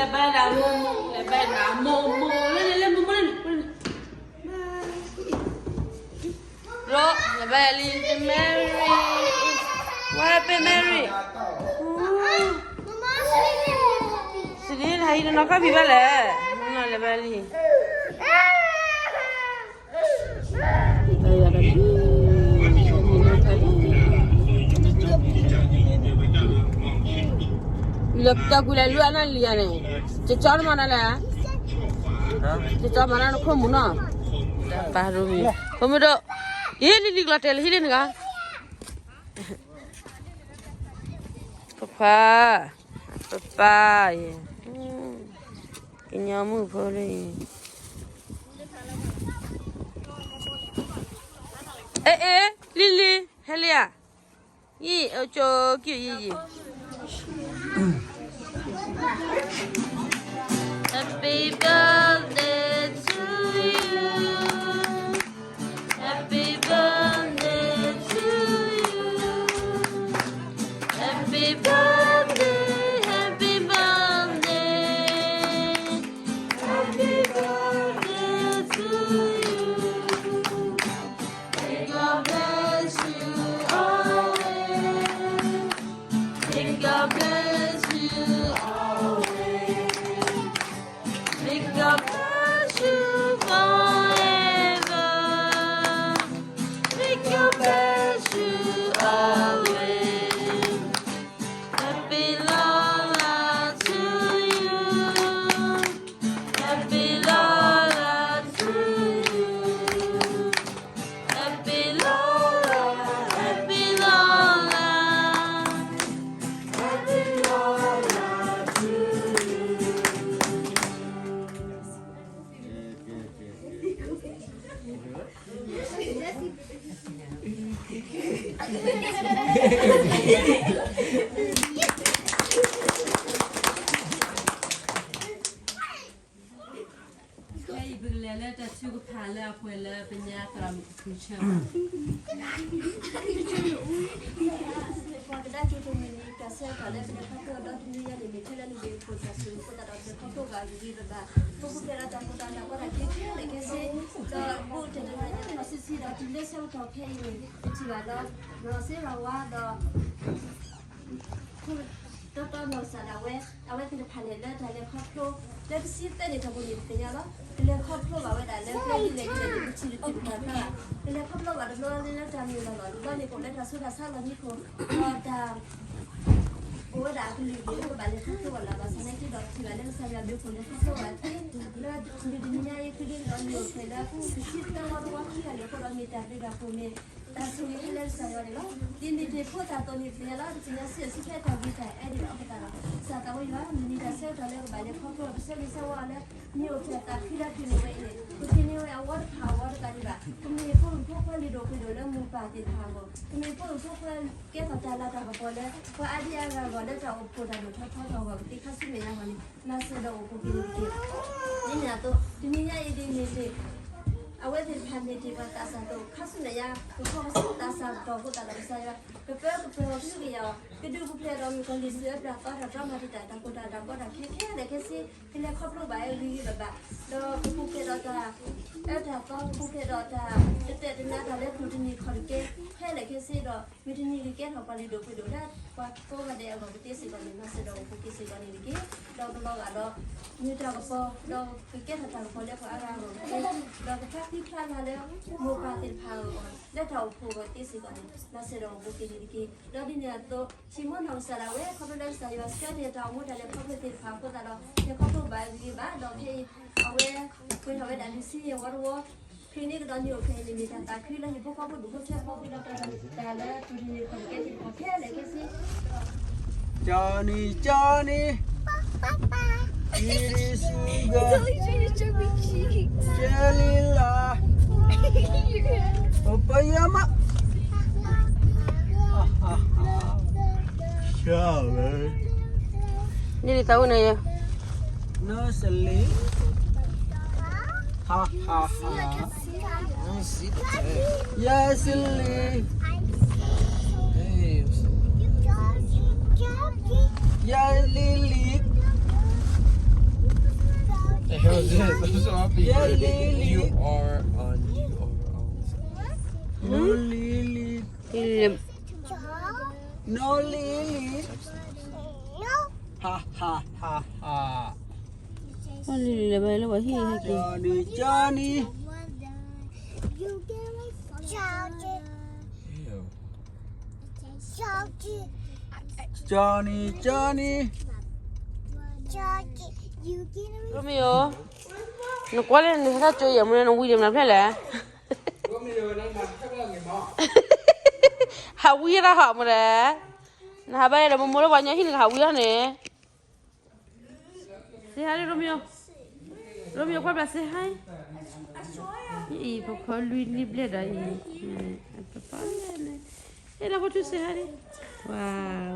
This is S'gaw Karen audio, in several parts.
ဘၣ်ဒၣ်မိၢ်မိၢ် လဲၤဘၣ်ဒၣ်မိၢ်မိၢ် လဲၤလဲၤလဲၤမိၢ်မိၢ်လဲၤ ဘျီ လဲၤဘၣ်လံ Mary, what happened, Mary? စံးဒ်ဟဲအံၤတနီၤခီၣ်ဖံးဘၣ်လဲၣ် လဲၤဘၣ်လံ လၢပတၢ်ကူၣ်လဲၤလွံၢ်အနၢ်လံၤယၤန့ၣ် ကကၠီနမၤနၤလဲၣ် ကကၠီမၤနၤနခိၣ်မူနီၤ ပၢ်ရိမံၤ ဖိမုၣ်ဒိၣ် ယလံၤလံၤကျီၤတဲာ်လၢဟံၣ်လံနဂၤ ပပၢ် ပပၢ်ယဲ ကညီမုၣ်ဖိလၢ အဲ အဲ လံၤလံၤ ဟဲလံဧါ ယံၤ အကၠိကံၣ်ယံၤယံၤ Happy birthday to you. Happy birthday to you. Happy birthday, happy birthday. Happy birthday to you. May God bless you always. May God bless you always. May God bless you forever. May God bless you always. Happy long life to you. Happy long life to you. Happy long life, happy long life, happy long life to you. ခဲအံၤပကလဲၤလၢတၢ်ထုကဖၣ်လၢအပှဲၤလၢပညါသရၣ်မုၣ်ကဖုဆၢ ပှၤကဒါက့ၤတမံၤန့ၣ် တၢ်ဆၢကတီၢ်လၢပလဲၤခီဖျိဒီတနွံညါန့ၣ် မ့ၢ်ထဲလၢနဘ့ၣ်ခိၣ်သးစူၤအဃိသတးဒီး လဲၤခီဖျိဘၣ်ဂ့ၤဂ့ၤဘၣ်ဘၣ် ပပူၤဖျဲးဒီးတၢ်ဖှိၣ်တၢ်နးပှၤတၢ်က့ၤခဲလၢာ်ခဲဆ့ ဒီးဘူးတၢ်တနၤညါစီဆှံဒီးတုၤလၢဆၢကတီၢ်ခဲအံၤန့ၣ် ပထံၣ်ဘၣ်လီၤ စ့ရၤဝါဒီး တီတီနီၢ်ကစၢ်ဒၣ်ဝဲ အဝဲသ့ၣ်တဖၣ်န့ၣ် လၢတၢ်လဲၤခီဖျိ လၢပစံးသ့န့ၣ် တၢ်ပူၤန့ၣ် ပသ့ၣ်ညါလီၤ. ကလဲၤခီဖျိဘၣ်ဝဲဒၣ်လၢကျဲဒ်လဲၣ်ဒ်လဲၣ်ဒ်လဲၣ် ပထံၣ်လီၤတၢ်ဘၣ် ကလဲၤခီဖျိဘၣ်တဘျီလၢတၢ်မ့ၢ်လီၤလီၤ တဘျီန့ၣ်ကအိၣ်လၢတၢ်ဆူးတၢ်ဆါလီၢ်မံခိၣ် ဒီးတၢ် အိၣ်ဝဲဒၣ်အကလုာ်ကလုာ် ကဘၣ်လဲၤခီဖျိဘၣ်လၢၤဘၣ်ဆၣ်သနာ်က့ဒီး ပထံၣ်ဘၣ်လၢကစၢ်ယွၤဘျုးဖှိၣ်လဲၤခီဖျိဘၣ်သ့ လၢတနံၤညါအံၤ တုၤလၢဒီးမ့ၢ်အိၣ်ဖျဲၣ်လၢ ကဆံတၢဝီတဝီခံဂၤန့ၣ် အဃိဒီးမ့ၢ်တၢ်ဘျုးတၢ်ဖှိၣ်မ့ၢ် တၢ်ဆိၣ်ဂ့ၤလၢကစၢ်ယွၤန့ၣ်လီၤ. ဒ်န့ၣ်တ့ၢ်ဖိသၣ်သိးန့ၣ် ပသ့ၣ်ညါလီၤ ပသ့ၣ်ညါစ့ၢ်ကီးစံးဖဲတၢ်ဂ့ၤတၢ်အၢဒ်ဒီးအဃိသတးဒီး ကစၢ်သးဝဲယွၤ မုၢ်နံၤတၢ်ဆၢကတီၢ်လၢကဘၣ်လဲၤခီဖျိဒီး ပဆၢဂ့ၤဆၢဝါအီၤလၢ မ့ၢ်အိၣ်ဖျဲၣ်သးခုလၢပှဲၤန့ၣ်ဝဲအံၤန့ၣ် ပကန့ၢ်ဝဲအဝီတဖၣ်အဝီတဖၣ်ဒံးဘၣ် ကမ့ၢ်ဖိမုၣ်ဖိခွါလုၢ်ဒိၣ်ပှ့ၤဒိၣ်လၢမိၢ်ပၢ်သ့ၣ်တဖၣ်အဂီၢ် ကမ့ၢ်ဖိမုၣ်ဖိခွါကဲထီၣ်တၢ်လၤတၢ်ကပီၤလၢ ပှၤအါဒံအါဂၤအဂီၢ်လၢတၢ်အိၣ်ဖှိၣ်တၢ်ဒိၣ်ထီၣ်ထီထီၣ်အဂီၢ် ပသ့ခါဆူမဲာ်ညါအဂီၢ်န့ၣ် မၤစၢၤဒီးအိၣ်ဖှိၣ်က့ၤန့ၣ်တက့ၢ်. ဒ်န့ၣ်အသိး တနံၤညါအံၤဒ်န့ၣ်န့ၣ် အဝဲသ့ၣ်တဖၣ်န့ၣ်တ့ၢ်ပှၤသးစၢ်သိး ခါဆူမဲာ်ညါ ပခီပသးစၢ်ကတီၢ်အဃိသတးဒီးကစၢ်ယွၤ ကပၢကပၢၤအီၤဆူကယၤအီၤ ကဒုးပူၤဖျဲးဒီးမုၣ်ကီၤလံၢ်စုအတၢ်သီတၢ်တီမၤတံာ်တာ်တၢ်ကိၢ်တၢ်ဒၣ်ကီတၢ်ခဲခဲလၢာ်ခဲဆ့ ကလဲၤခီဖျိဘၣ်အဂ့ၤဂ့ၤဘၣ်ဘၣ် ဒီးကပူၤဖျဲးဒီးတၢ်အၢတၢ်သီ ကပူၤဖျဲးဒီးတၢ်တတဲာ်တနါတၢ်လၢပူၤတနံၤခီၣ်တကဲ ခဲလၢာ်ခဲဆ့ဒီး မုၢ်တနံၤကကဲထီၣ်ပှၤလုၢ်ဒိၣ်ပှ့ၤဒိၣ်လၢ ပှၤကိးဂၤဒဲးအဂီၢ်ကသ့စ့ၢ်ကီးန့ၣ် မၤစၢၤဒီးအိၣ်ဖှိၣ်က့ၤစ့ၢ်ကီးန့ၣ်တက့ၢ်. ဒီးကလီၤဂာ်ဒီး မ့ၢ်တၢ်ကပီၤ ဒီးကကဲထီၣ်တၢ်ကပီၤလၢပှၤအါဂၤအဂီၢ်တက့ၢ်. ဒီးကဖျါဃံဖျါလၤလၢ မိၢ်ပၢ်သ့ၣ်တဖၣ်အဂီၢ် လၢတၢ်အိၣ်ဖှိၣ်အဂီၢ်သ့စ့ၢ်ကီးန့ၣ် မၤစၢၤဒီးအိၣ်ဖှိၣ်က့ၤန့ၣ်တက့ၢ်. ဒီးဒ်န့ၣ်အသိး စံးမိၣ်နီၢ်ကစၢ်ဒၣ်ဝဲ ခီဖျိလၢကစၢ်ယွၤဆှၢန့ၢ်တၢ်အိၣ်မူတၢ်လဲၤခီဖျိသ့ၣ်တဖၣ်အဃိသတးဒီး လဲၤခီဖျိဘၣ်ဂ့ၤဂ့ၤဘၣ် ဒီးခဲအံၤ အဝဲ ပှဲၤထီၣ်ဝဲဒၣ်လွံၢ်ဆံယဲၢ်ဝီတဝီ ဖဲန့ၣ်ကဒီးန့ၣ်အိၣ်ဖဲအံၤန့ၣ် မ့ၢ်တၢ်သးခုလၢဟံၣ်ဖိဃီဖိဒူၣ်ဖိထၢဖိ ဖဲဒီးတၢ်လၢပူၤတနံၤခီၣ်တကဲသ့ၣ်တဖၣ်ခဲလၢာ်ခဲဆ့ Johnny, Johnny. It is sugar. Jelly la. Papaya ma. ရှောက်လေ နံၣ်လံသးအိၣ်န့ၣ်ယ နစလံ Ha, ha, ha. Yes, Lily. Hey. Yes, Lily. Yes, I'm so happy. Yeah, Lily. You are on, you are on. No, Lily. Lily. No, Lily. Ha, ha, ha, ha. Lily, Johnny, Johnny. Ew. Johnny, Johnny. Romeo, နကွၢ်လၢနဟဲထီၣ်ကၠိယဲၢ်မူန့ၣ် နဝံၤဒံးမနုၤဖျဲၣ်လဲၣ်. ဟးဝံၤရၣ်ဟီၣ်မူလဲၣ်. နဟးဘၣ်လၢမိၢ်မိၢ်လၢပှၤညီဟံၣ်န့ၣ် ကဟးဝံၤအီၤန့ၣ်. Say hi လၢ Romeo. Romeo ကွၢ်ဘျး say hi. အံၤ ဖိခွါလွံၢ်နံၣ်ဘျဲၣ်ဒီးအံၤ ပပၢ်န့ၣ် ဟဲလၢဖိထူ say hi လံ. Wow.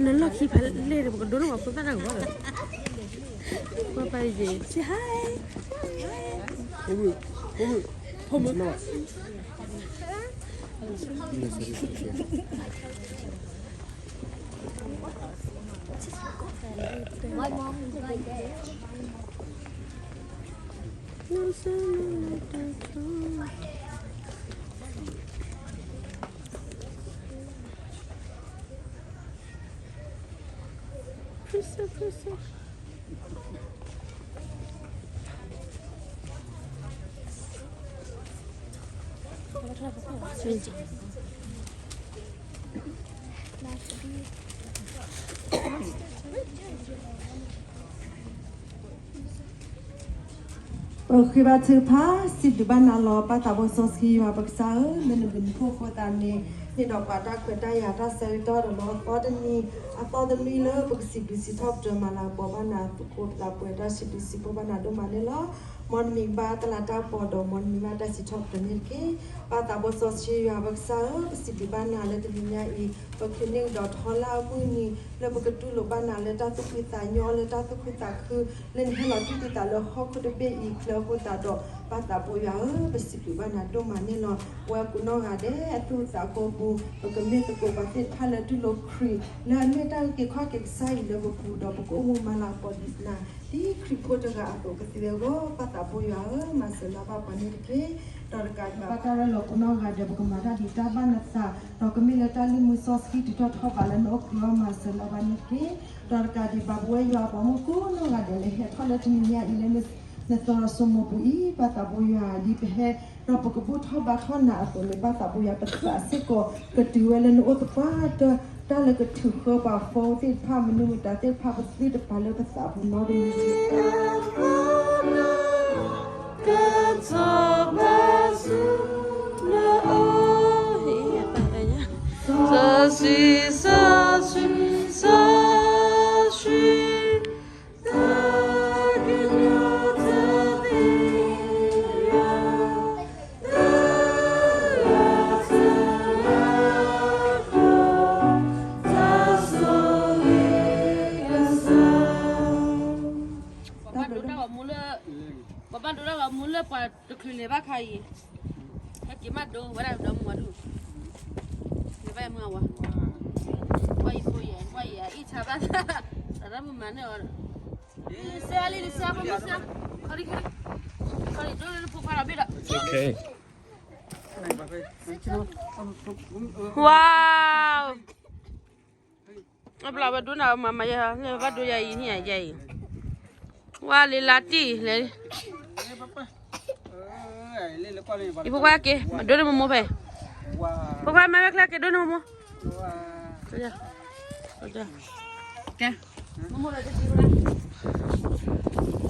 နလီၢ်ခံဖးလဲၢ်ဒီး ပကဒိးန့ၢ်ပှၤဖိသၣ်တၢ်ဂီၤဒီး ပှၤပၢ်ယဲၢ် say hi. ဖိမုၣ် ဖိမုၣ် ဖိမုၣ် Princess, princess. ပဃ့ဘါထုကဖၣ် စံးဘျုးဘၣ်နၤလီၤ ပၢ်သးဘိစီဆှံယွၤပကစၢ်ဧၢ, လၢနဘျုးနဖှိၣ်အဃိသတးန့ၣ် န့ၢ်ဒီးပှၤတၢ်ခွဲးတၢ်ယာ်တၢ်ဆၢကတီၢ်ဒီးလၢအသီတနံၤ အသီတနွံလၢပကစံးဘျုးစံးထီၣ်ပတြၢၤမၤလၤကပီၤဘၣ်နၤ သကိးပသးပှဲၤတၢ်စံးဘျုးစံးဖှိၣ်ဘၣ်နၤဒိၣ်မးန့ၣ်လီၤ. မ်နမံၤကဘၣ်တလးတၢ်ကပီၤဒီး မ်နမံၤဘၣ်တၢ်စံးထီၣ်ပတြၢၤန့ၣ်တက့ၢ်. ပၢ်သးဘိစီဆှံယွၤပကစၢ်ဧၢ, ပစံးဘျုးဘၣ်နၤလၢတနံၤညါအံၤ ပချုးန့ၢ်ကဒီးထီလၢအမုၢ်နံၤ လၢပကတူၢ်လိာ်ဘၣ်နၤလၢတၢ်သူၣ်ဖှံသးညီ လၢတၢ်သူၣ်ခုသးခု လၢနဟဲလီၤတူၢ်သံသးလၢဟီၣ်ခိၣ်တဘ့ၣ်အံၤချၢအဃိသတးဒီး ပၢ်သးဘိယွၤဧၢ, ပစံးဘျုးဘၣ်နၤဒိၣ်မးန့ၣ်လီၤ. ပဝဲကိးနီၢ်ဂၤဒဲးအသူၣ်အသးကိးပူၤ ပကမ့ၢ်သကိးပှၤသ့ၣ်တဖၣ်လၢတူၢ်လိာ်ခရံာ် လၢအမ့ၢ်တၢ်အုၣ်က့ၤခီၣ်က့ၤကစၢ်အံၤလၢပပူၤဒီး ပကအိၣ်မူမၤလၤကပီၤဒံးနၤ ဒ်ခရံာ်ဖိတဂၤအသိးကသ့အဂီၢ် ပၢ်သးဘိယွၤဧၢ, မၤစၢၤလၢဘၣ်ပှၤန့ၣ်တက့ၢ်. ဒီးတကးဒံးဘၣ်တၢ်ရ့လိာ်ကိးနီၢ်ဂၤဒဲး ပကမၤတၢ်ဒံးတၢ်ဘၣ်နသး ဒီးကမ့ၢ်လၢတၢ်လုၢ်မူစီဆှံတုၤထီၣ်ထီၣ်ဘးလၢနအိၣ်ချ့အီၤ မၤစၢၤလၢဘၣ်န့ၣ်တက့ၢ်. ဒီးတကးဒံးဘၣ်ပဝဲယွၤအပှၤမုၣ်ကိးနီၢ်ဂၤဒဲးလၢဟဲထီၣ်လၢတနံၤညါအံၤလၢ နသရိာ်စိမိၤပူၤအံၤ ပၢ်သးဘိယွၤ ဒ်ပဟဲ ဒီးပကဘူၣ်ထီၣ်ဘါထီၣ်နၤအသိးန့ၣ် ပၢ်သးဘိယွၤ ပသးစ့ၢ်ကီး ကတုၤဝဲလၢနအိၣ်သပှၢ်တၢၢ် တၢ်လၢကထုးဃၢပှၤဖီသ့ၣ်တဖၣ် မနုၤမတၤသ့ၣ်တဖၣ် ပသံတပၤလၢပသးပူၤနီတမံၤ စီဆှံ စီဆှံ စီဆှံ ပဘၣ်ဒိတၢ်ဂီၤမူလၢ ပဘၣ်ဒိတၢ်ဂီၤမူလၢပှၤတချုးလဲၤဘၣ်ခါအံၤ ဟဲက့ၤမးဒိဝဲဒၣ်ဒီမူဝဲဒူၣ် လဲၤဘၣ်မုၢ်အဝါ တၢ်မမၤန့ၢ်အီၤဒီး စဲလံ စဲဖိမုၣ်စဲ ခီဒံ ခီဒံ ခီဒံ ဒိၣ်လၢဖိခွါဒီးဘ့ၣ်ဒီး Okay. Wow. အဘျီဝဲဒိၣ်နၤမၤမၤယဲ လၢဘၣ်ဒိယၤအံၤ ဟံၣ်ယၤအံၤ ဝါလံလါတံၢ် လဲၤ ယဖိခွါက့ၤ ဒိၣ်န့ၢ်မိၢ်မိၢ်ဖဲ ဖိခွါမၤဝဲချါက့ၤဒိၣ်န့ၢ်မိၢ်မိၢ် ကဲ မိၢ်မိၢ်ဒီးက့ၤ